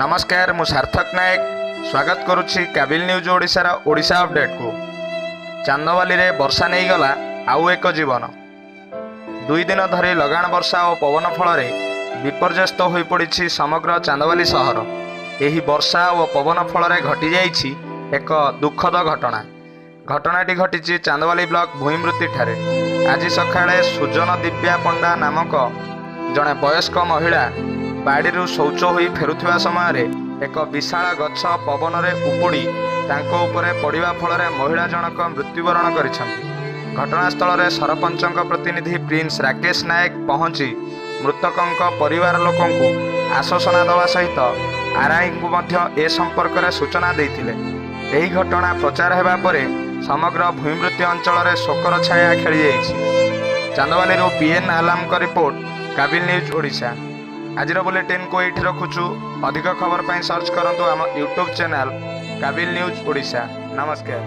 ନମସ୍କାର, ମୁଁ ସାର୍ଥକ ନାୟକ ସ୍ୱାଗତ କରୁଛି କାବିଲ ନ୍ୟୁଜ୍ ଓଡ଼ିଶାର ଓଡ଼ିଶା ଅପଡେଟ୍କୁ। ଚାନ୍ଦବାଲିରେ ବର୍ଷା ନେଇଗଲା ଆଉ ଏକ ଜୀବନ। 2 ଦିନ ଧରି ଲଗାଣ ବର୍ଷା ଓ ପବନ ଫଳରେ ବିପର୍ଯ୍ୟସ୍ତ ହୋଇପଡ଼ିଛି ସମଗ୍ର ଚାନ୍ଦବାଲି ସହର। ଏହି ବର୍ଷା ଓ ପବନ ଫଳରେ ଘଟିଯାଇଛି ଏକ ଦୁଃଖଦ ଘଟଣା। ଘଟଣାଟି ଘଟିଛି ଚାନ୍ଦବାଲି ବ୍ଲକ ଭୂଇଁମୃତ୍ତିଠାରେ। ଆଜି ସକାଳେ ସୁଜନ ଦିବ୍ୟା ପଣ୍ଡା ନାମକ ଜଣେ ବୟସ୍କ ମହିଳା ବାଡ଼ିରୁ ଶୌଚ ହୋଇ ଫେରୁଥିବା ସମୟରେ ଏକ ବିଶାଳ ଗଛ ପବନରେ ଉପୁଡ଼ି ତାଙ୍କ ଉପରେ ପଡ଼ିବା ଫଳରେ ମହିଳା ଜଣକ ମୃତ୍ୟୁବରଣ କରିଛନ୍ତି। ଘଟଣାସ୍ଥଳରେ ସରପଞ୍ଚଙ୍କ ପ୍ରତିନିଧି ପ୍ରିନ୍ସ ରାକେଶ ନାୟକ ପହଞ୍ଚି ମୃତକଙ୍କ ପରିବାର ଲୋକଙ୍କୁ ଆଶ୍ୱାସନା ଦେବା ସହିତ ଆର୍ଆଇଙ୍କୁ ମଧ୍ୟ ଏ ସମ୍ପର୍କରେ ସୂଚନା ଦେଇଥିଲେ। ଏହି ଘଟଣା ପ୍ରଚାର ହେବା ପରେ ସମଗ୍ର ଭୂଇଁମୃତ୍ତି ଅଞ୍ଚଳରେ ଶୋକର ଛାୟା ଖେଳିଯାଇଛି। ଚାନ୍ଦବାଲିରୁ PN ଆଲାମଙ୍କ report, KABIL news Odisha. ଆଜିର ବୁଲେଟିନ୍କୁ ଏଇଠି ରଖୁଛୁ। ଅଧିକ ଖବର ପାଇଁ ସର୍ଚ୍ଚ କରନ୍ତୁ ଆମ YouTube channel KABIL news Odisha. ନମସ୍କାର।